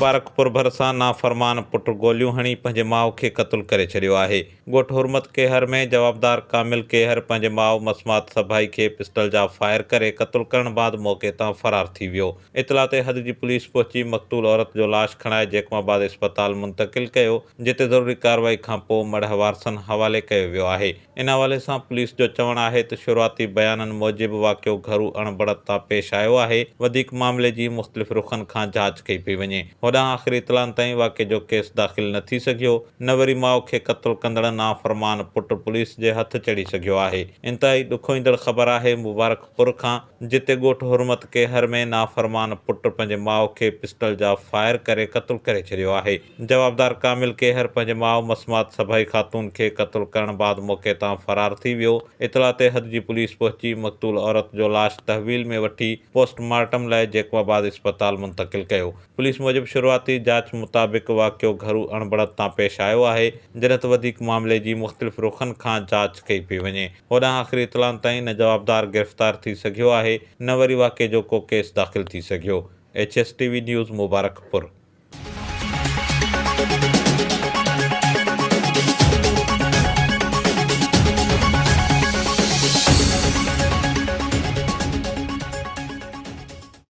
مبارڪپور ڀرسان نافرمان پٽ گوليون هڻي پنهنجي ماء کي قتل ڪري ڇڏيو آهي. ڳوٺ حرمت ڪيهر ۾ جوابدار ڪامل ڪيهر پنهنجي ماء مسمات سڀائي کي پسٽل جا فائر ڪري قتل ڪرڻ بعد موقعي تان فرار ٿي ويو. اطلاع تي حد جي پوليس پهچي مقتول عورت جو لاش کڻائي جيڪب آباد اسپتال منتقل ڪيو، جتي ضروري ڪارروائي کانپوء مڙهه وارثن حوالي ڪيو ويو آهي. ان حوالي سان پوليس جو چوڻ آهي ته شروعاتي بيانن موجب واقعو گهرو اڻبڻت تان پيش آيو آهي، وڌيڪ معاملي جي مختلف رخن کان جاچ ڪئي پئي وڃي. هوڏانهن آخري اطلاعن تائين واقعي جو ڪيس داخل نه ٿي سگهيو، نه وري ماء کي قتل ڪندڙ نافرمان پٽ پوليس جي هٿ چڙهي سگهيو آهي. انتهائي ڏکوئيندڙ خبر آهي مبارڪ پور کان جتي ڳوٺ حرمت ڪيهر ۾ نافرمان پٽ پنهنجي ماء کي پسٽل جا فائر ڪري قتل ڪري ڇڏيو آهي. جوابدار ڪامل ڪيهر پنهنجي ماء مسمات سڀائي خاتون کي قتل ڪرڻ بعد موقعي تان فرار ٿي ويو. اطلاع تي حد جي پوليس پهچي مقتول عورت جو لاش تحويل ۾ وٺي پوسٽ مارٽم لاء جيڪب آباد اسپتال منتقل ڪيو. پوليس موجب شروعاتي جاچ مطابق واقعو گهرو اڻبڻت تان پيش آيو آهي، جڏهن ته وڌيڪ معاملي جي مختلف رخن کان جاچ ڪئي پئي وڃي. هوڏانهن آخري اطلاعن تائين نه جوابدار گرفتار ٿي سگهيو آهي نه وري واقعي جو ڪو ڪيس داخل ٿي سگهيو. H S T V news Mubarakpur.